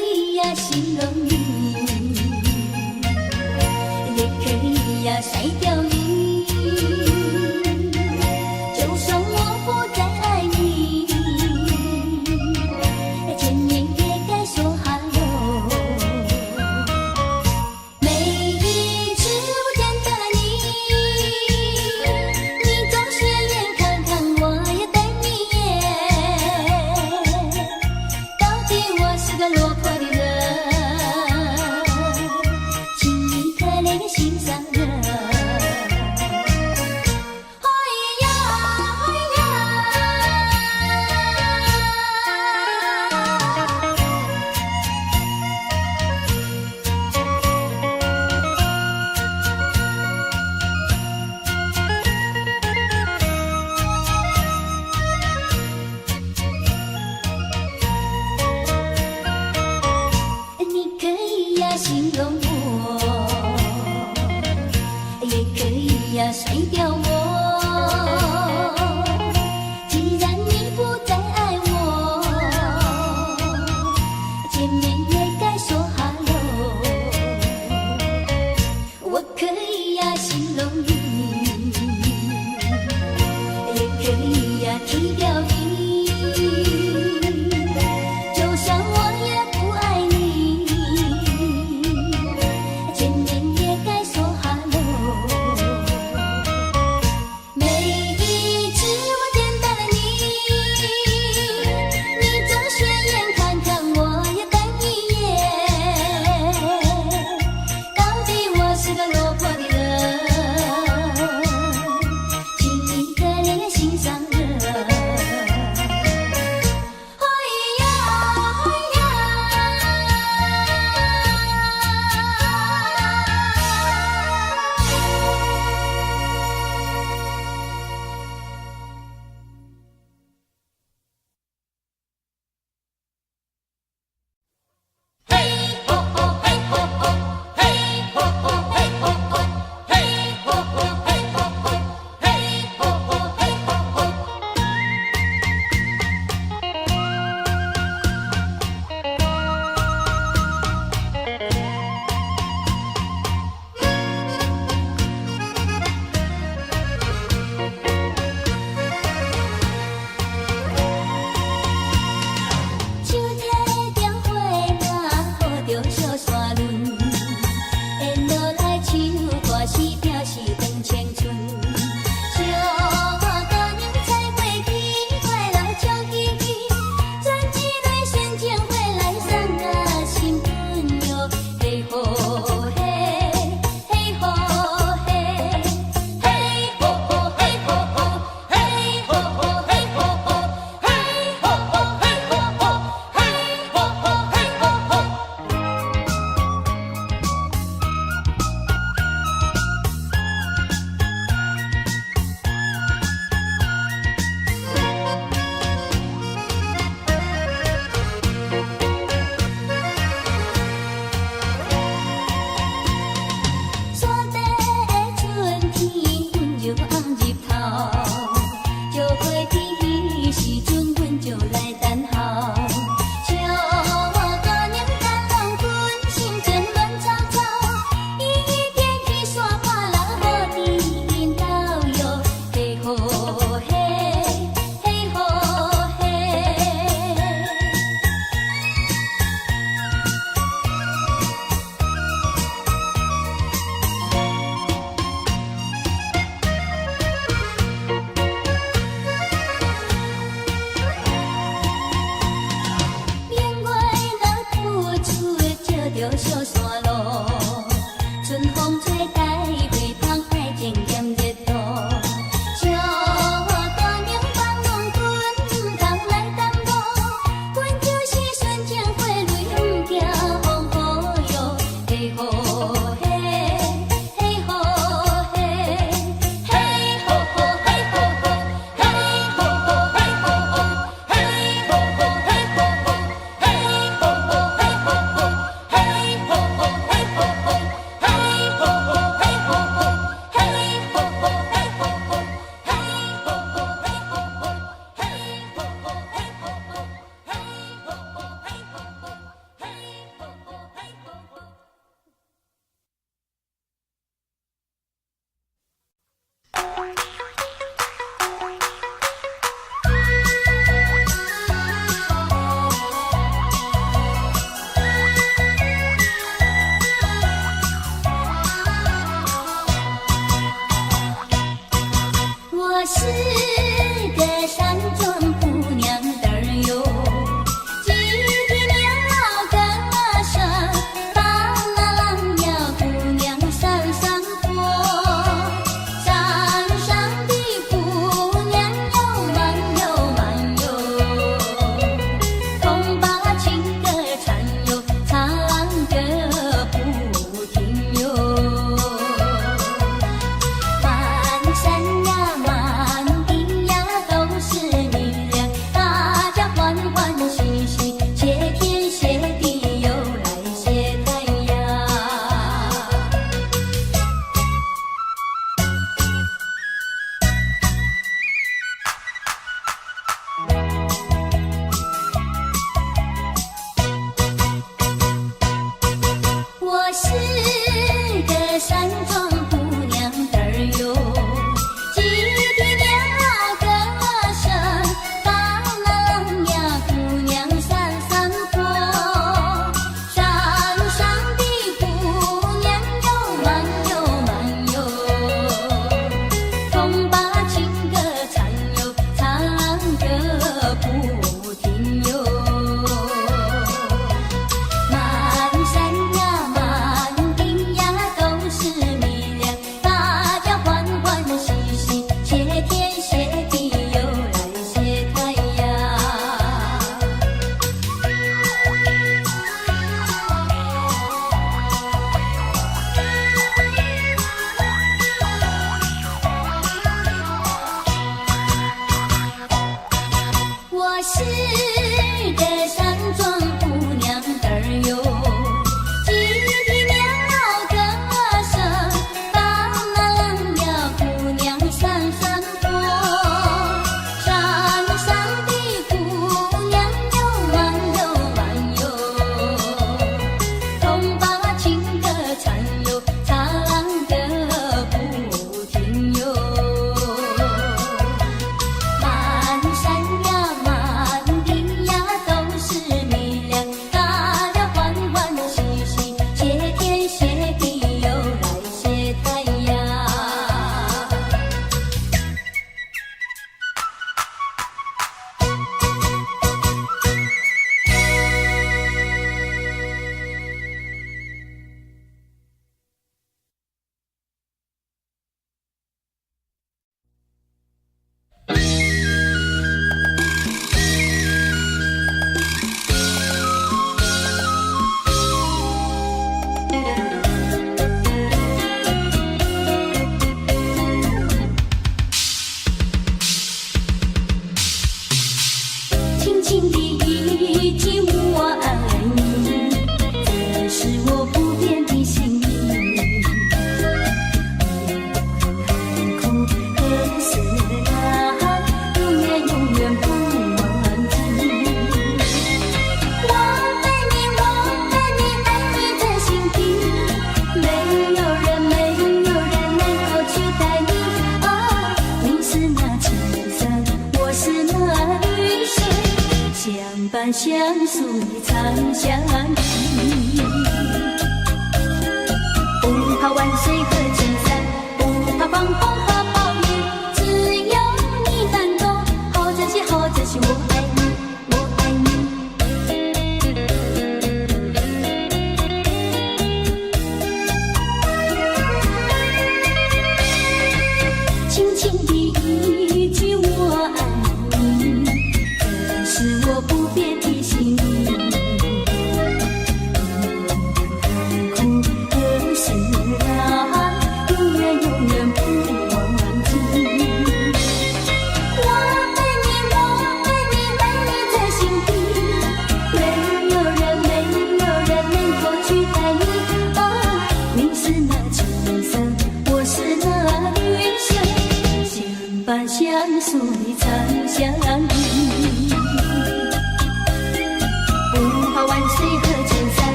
以呀形容你，也可以呀甩掉你。就算我不再愛你，見面也該說 hello。每一次我見到了你，你總斜眼看看我呀瞪你眼，到底我是個落魄的人，請你可憐心上人。哎呀哎呀！你可以呀形容我，也可以呀甩掉我。既然你不再愛我，見面也該說 hello。我可以呀形容你，也可以呀踢掉你。就算我也不愛你，見面也該說 hello。每一次我見到了你，你總斜眼看看我呀瞪你眼，到底我是個落魄的人，請你可憐心上人。哎呀哎呀！嘿吼吼嘿吼吼，嘿吼吼嘿吼吼，嘿吼吼嘿吼吼，嘿吼吼嘿吼吼。手提著花籃，抱著小沙崙，緣落來唱歌時表示長青春。小姑娘采花去，快樂笑嘻嘻，轉一輪旋情花來送甲新朋友，嘿吼嘿，嘿吼嘿，嘿吼吼嘿吼吼，嘿吼吼嘿吼吼，嘿吼吼嘿吼吼，嘿吼吼嘿吼吼。山底的春天溫柔紅日頭，石花天彼時陣，阮就來等候。小姑娘甲郎君心情亂糟糟，伊天去山看人無佇𪜶兜喲，嘿吼嘿，嘿吼嘿。明月若不出，照著小山路，春風吹來花香愛情炎熱度。小姑娘幫郎君，毋通來耽誤，阮就是純情花蕊，毋驚風雨喲，嘿吼嘿，嘿吼嘿，嘿吼吼嘿吼吼，嘿吼吼嘿吼吼，嘿吼吼嘿吼吼，嘿吼吼嘿吼吼，嘿吼吼嘿。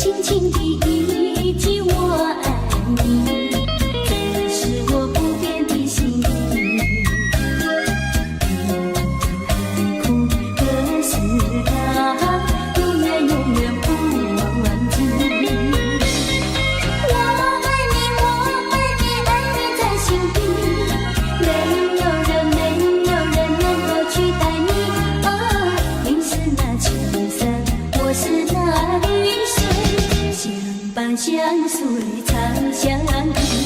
輕輕的一句我愛你，這是我不變的心意。海枯石爛，永遠永遠不忘記。我愛你，我愛你，愛你在心底，沒有人，沒有人能夠取代你。哦，你是那青山，我是那綠水，相伴相隨長相依。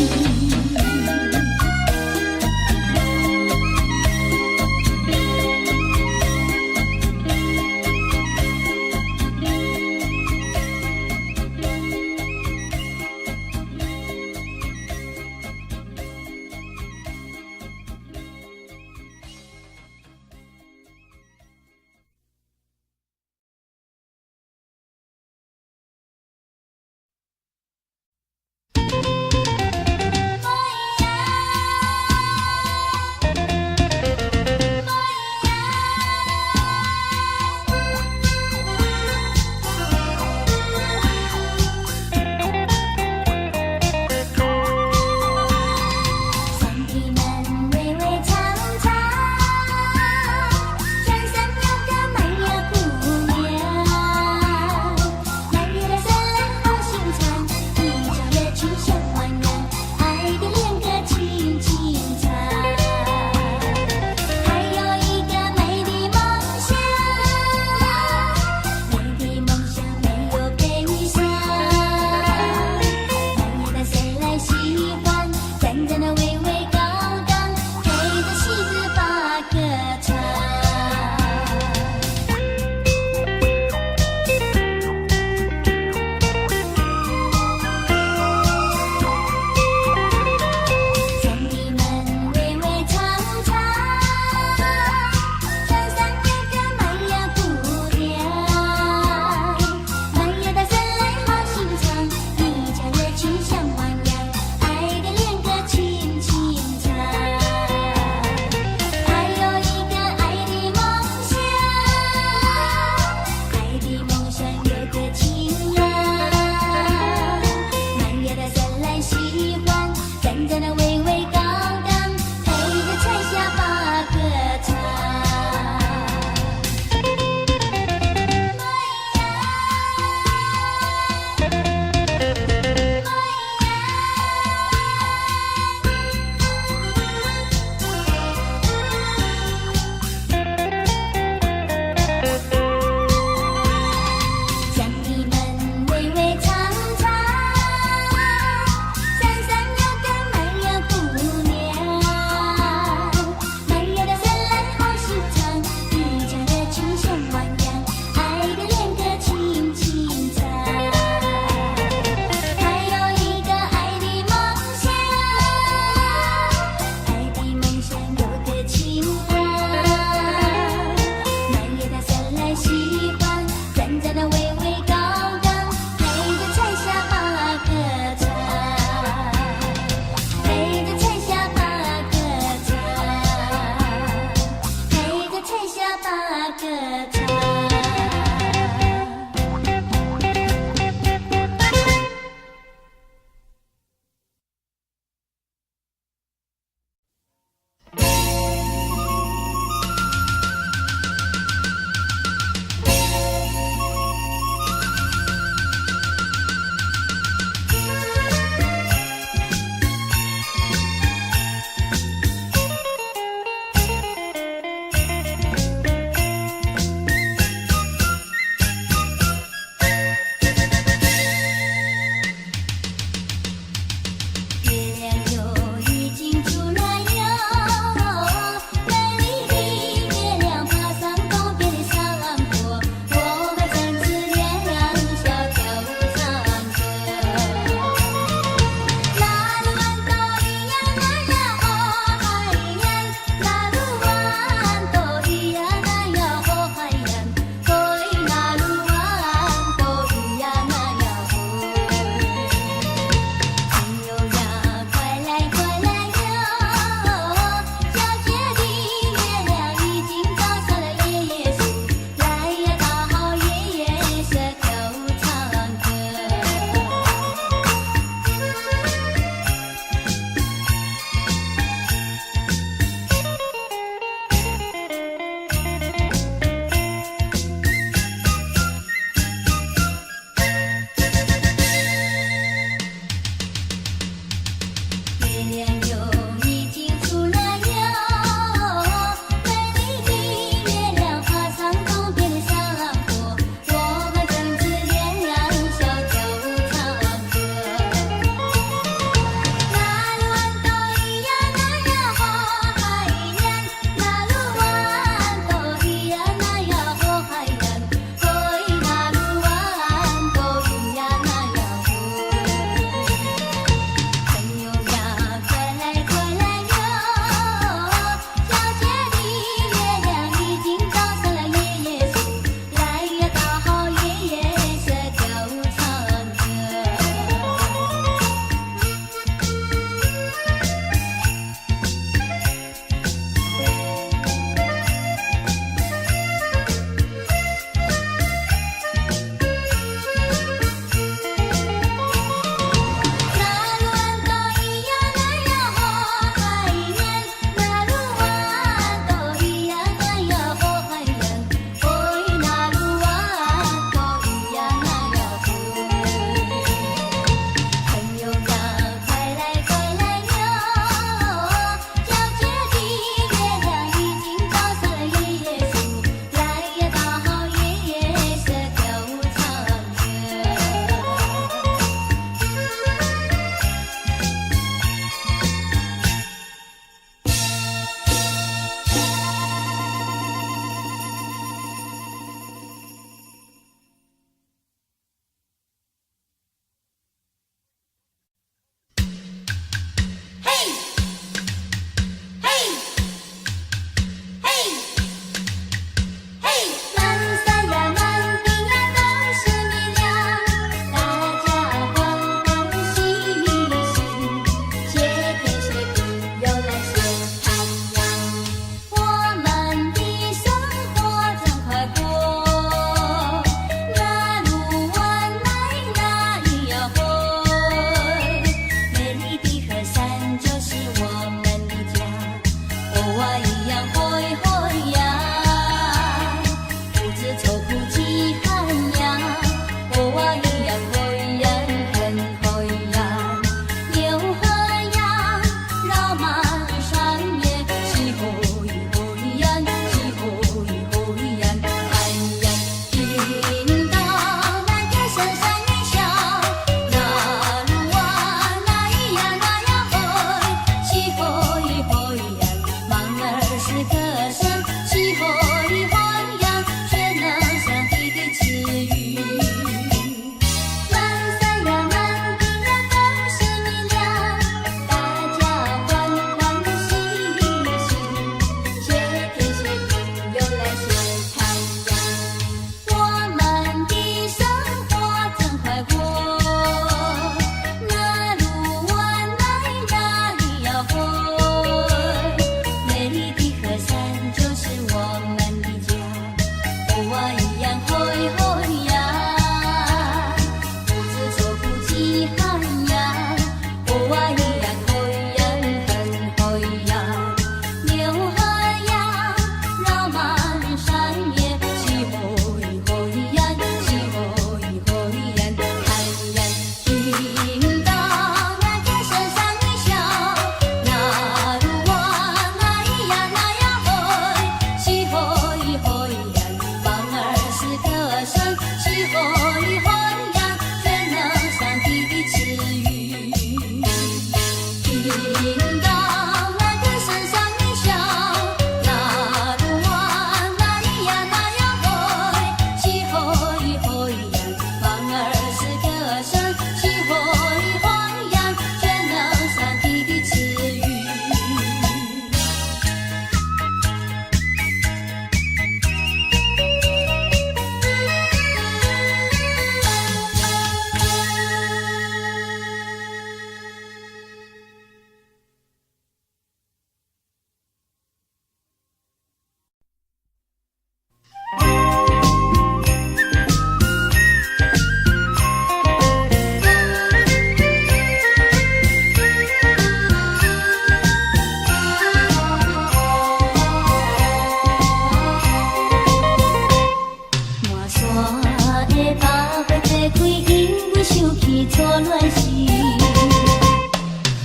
的百花齊開，因為想起初戀時。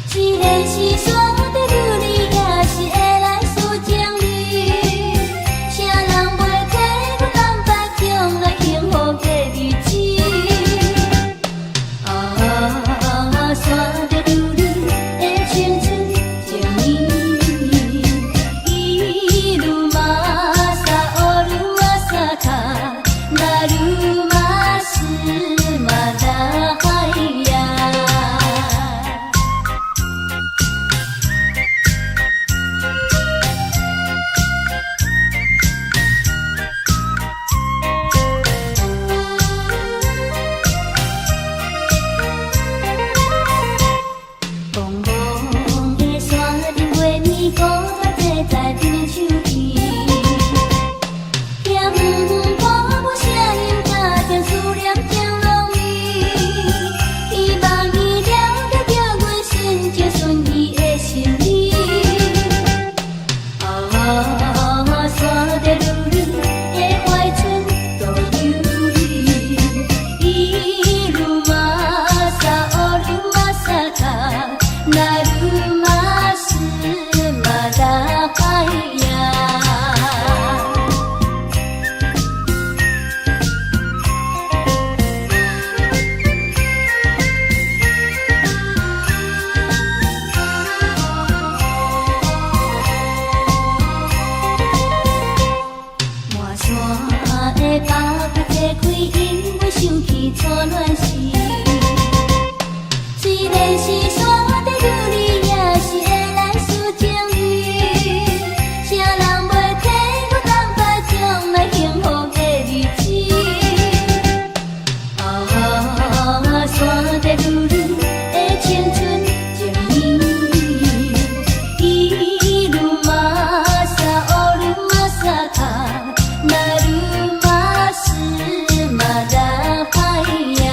雖然是山的流離，也是會來思情理。啥人袂替阮安排將來幸福的日子？啊，山的流離的青春情意，伊魯瑪薩奧魯瑪薩卡，那魯瑪斯瑪達海呀。茫茫的山頂月暝，孤單坐在邊手邊。遐遠遠看無聲音，假將思念情濃味。希望伊了解著阮純情純意的心意。啊，山的流離的懷春都流離，伊魯瑪薩奧魯瑪薩卡，那魯瑪斯瑪達海呀。滿山的百花齊開，因為想起初戀時。雖然是山的流離，也是會來思情理。啥人袂替阮安排將來幸福的日子？啊，山的流離的青春情意，伊魯瑪薩奧魯瑪薩卡，那魯瑪斯瑪達海呀。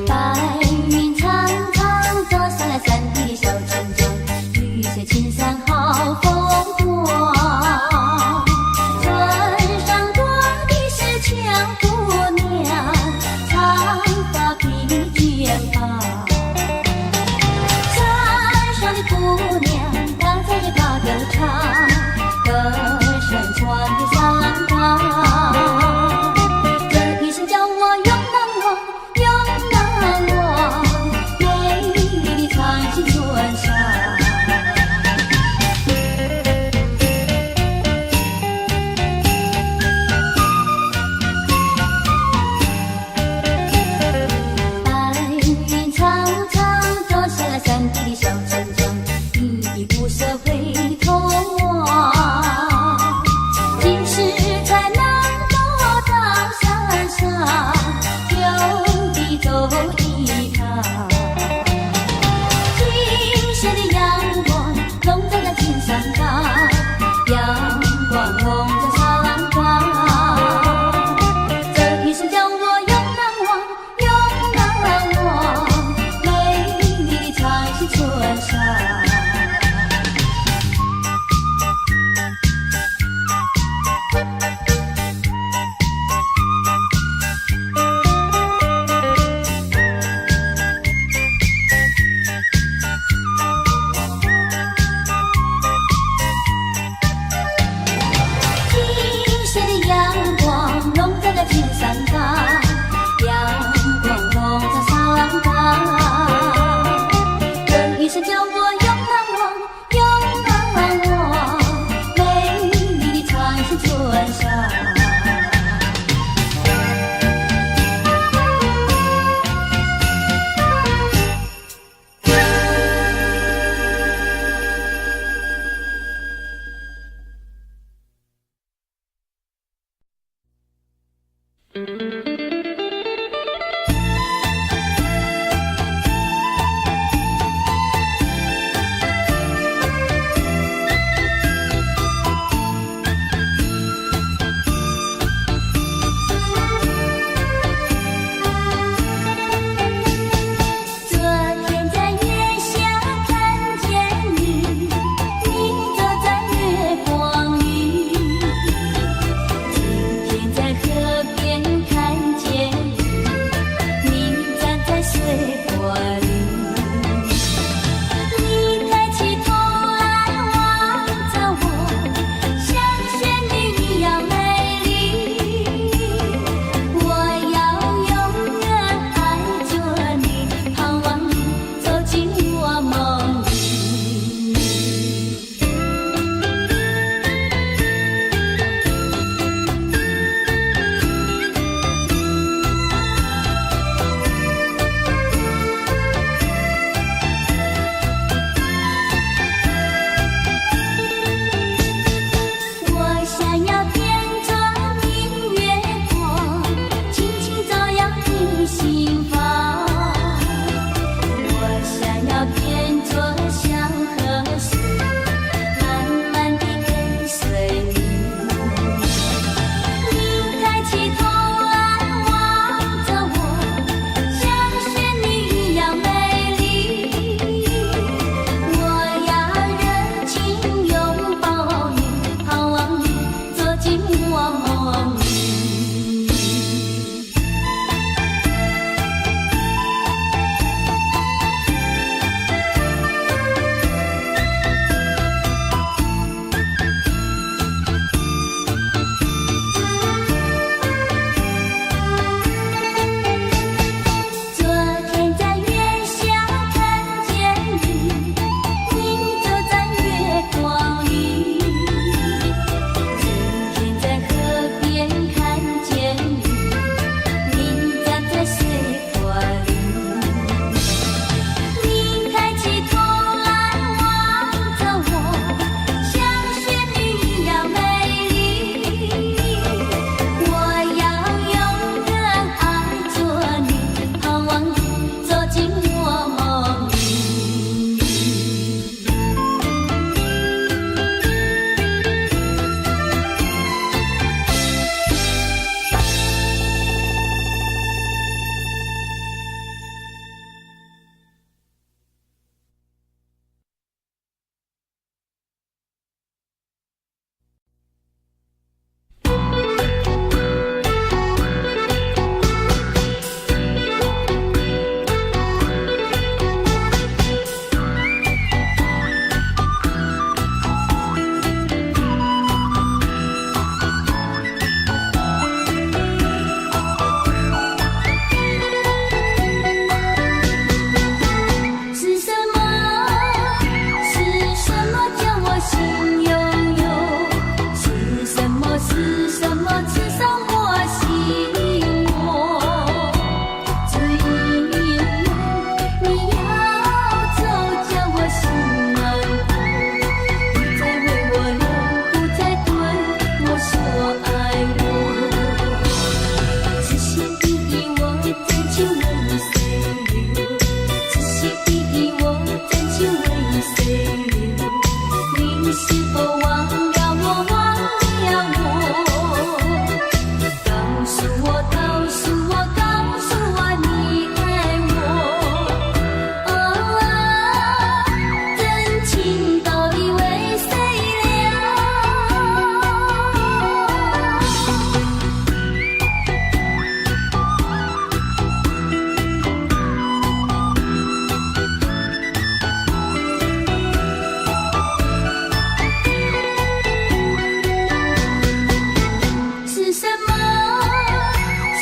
白雲蒼蒼，走上了山地的小村莊，綠水青山好風光。村上多的是俏姑娘，長髮披肩膀。山上的姑娘，剛才也把歌唱，歌聲傳遍山崗。這一聲叫我永難忘，永難忘，美麗的長興村上。白雲蒼蒼，走下了山地的小村莊，依依不捨回頭望。幾時才能夠到山上，就地走一趟？金色的陽光籠罩在金山崗，陽光籠罩山崗。這一聲叫我永難忘，永難忘，美麗的長興村上。金色的陽光籠罩在金山崗，陽光籠罩山崗。這一聲叫我永難忘，永難忘，美麗的長興村上。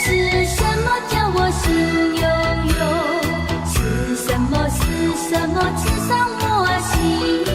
是什麼叫我心悠悠？是什麼？是什麼刺傷我心？